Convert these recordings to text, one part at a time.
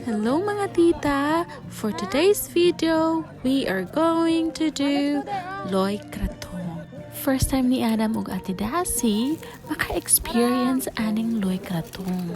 Hello, mga tita! For today's video, we are going to do Loy Krathong. First time ni Adam ug Ate Dasi maka-experience aning Loy Krathong.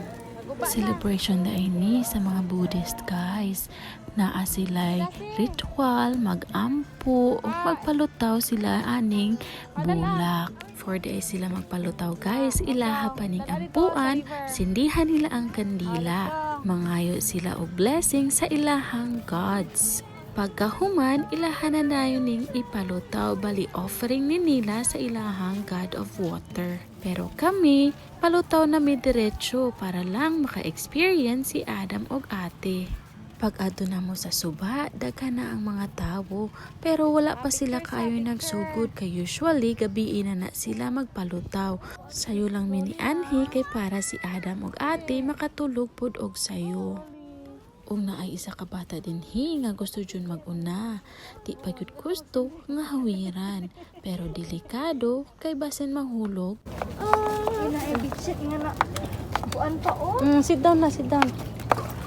Celebration na ini sa mga Buddhist, guys. Naa sila'y ritual, mag-ampo, o magpalutaw sila aning bulak. For di ay sila magpalutaw, guys, ilaha pa ning ampuan, sindihan nila ang kandila. Mangayo sila og blessing sa ilahang gods. Pagkahuman, ilahan na dayon ning ipalutaw, bali offering ni nila sa ilahang god of water. Pero kami, palutaw na mi diretso para lang maka-experience si Adam og ate. Pag adto na mo sa suba, daghan na ang mga tawo, pero wala pa sila kaayo nagsugod kay usually gabii na na sila magpalutaw. Sayo lang mi nianhi kay para si Adam og ate makatulog pud og sayo. Ug naay isa ka bata dinhi nga gusto jud mag-una. Di pa gyud gusto nga hawiran, pero delikado kay basin mahulog. Ina bitsit nga na. Kuan pa oh. Sit down na, sit down.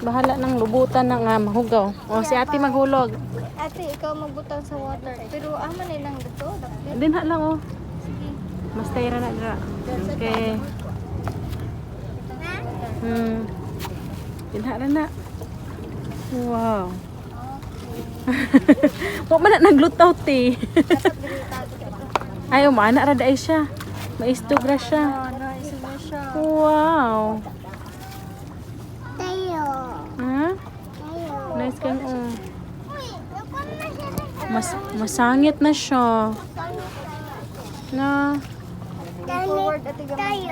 Bahala ng lubutan na nga mahugaw. O, si ate maghulog. Ate, ikaw magbutang sa water. Pero ama nilang dito. Dapit. Dinha lang oh. Sige. Mas tayra na dira. Okay. Dinha ra na. Wow. Wa man na naglutaw ti. Dapat dili tago dito. Ay, umana ra daay siya. Maistog ra siya. Oh, nice mo siya. Wow. Tayo. Ha? Tayo. Nice kang oh. Mas masangit na siya. Na. Forward, ate, gamay.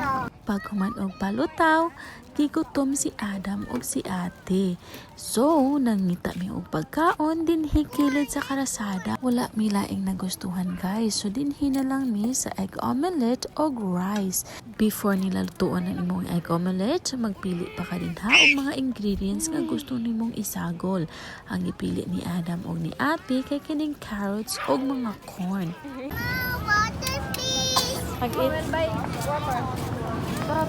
Paghuman og palutaw, gigutom si Adam ug si ate. So, nangita mi og pagkaon dinhi kilid sa karasada. Wala mi laing nagustuhan, guys. So dinhi na lang mi sa egg omelette og rice. Before nila lutuon ang imong egg omelette, magpili pa ka dinha og mga ingredients nga gusto nimong isagol. Ang ipili ni Adam og ni ate kay kining carrots og mga corn. Mag-eat. Buy water. Tara,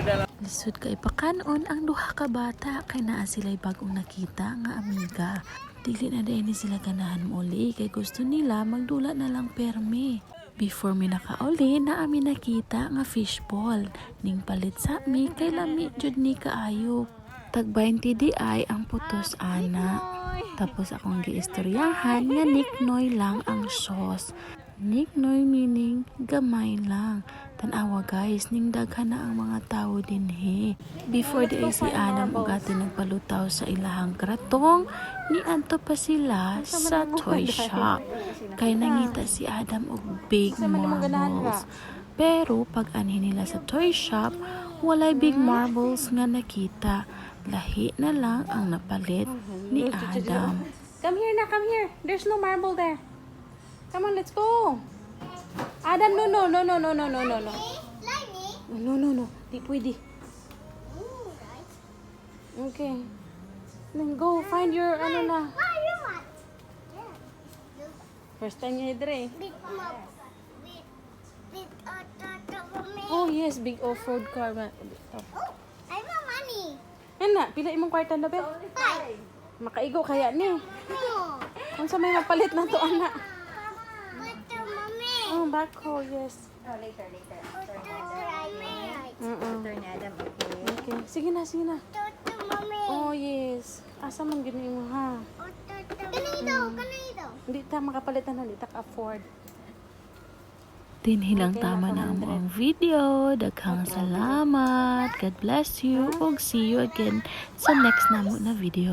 tara. Ah. Lisod kay pakanon ang duha ka bata kay naa sila'y bagong nakita nga amiga. Dili na diay ni sila ganahan mouli kay gusto nila magdula na lang permi. Before mi nakauli, naa mi nakita nga fishball. Ning palit sa mi kay lami jud ni kaayo. Tag 20 di ay ang putos ana. Tapos akong giistoryahan nga niknoy lang ang sauce. Niknoy meaning gamay lang. Tanawa, guys, ning daghan na ang mga tao dinhi. Before di ay si Adam ug ate nagpalutaw sa ilahang kratong, niadto pa sila sa toy shop. Kay nangita si Adam og big marbles. Pero pag anhi nila sa toy shop, walay big marbles nga nakita. Lahi na lang ang napalit ni Adam. Come here na, come here. There's no marble there. Come on, let's go. Adam, no, no, no, no, no, no, no, no, no. No, no, no. Di pwede. Okay. Then go find your ano na. First time niya dire. Oh yes, big off-road car. Yan na, pila imong kwarta na be? Makaigo kaya ni. Unsa may mapalit na to, ana? Oh, backhoe, yes. Oh, later, later. Turn ni Adam, okay? Okay. Sige na, sige na. Oh, yes. Asa man gyud mo ha? Hindi ta makapalit na, hindi ta ka-afford. Dinhi lang tama na ang video. Daghang salamat. God bless you. Ug see you again sa next namo na video.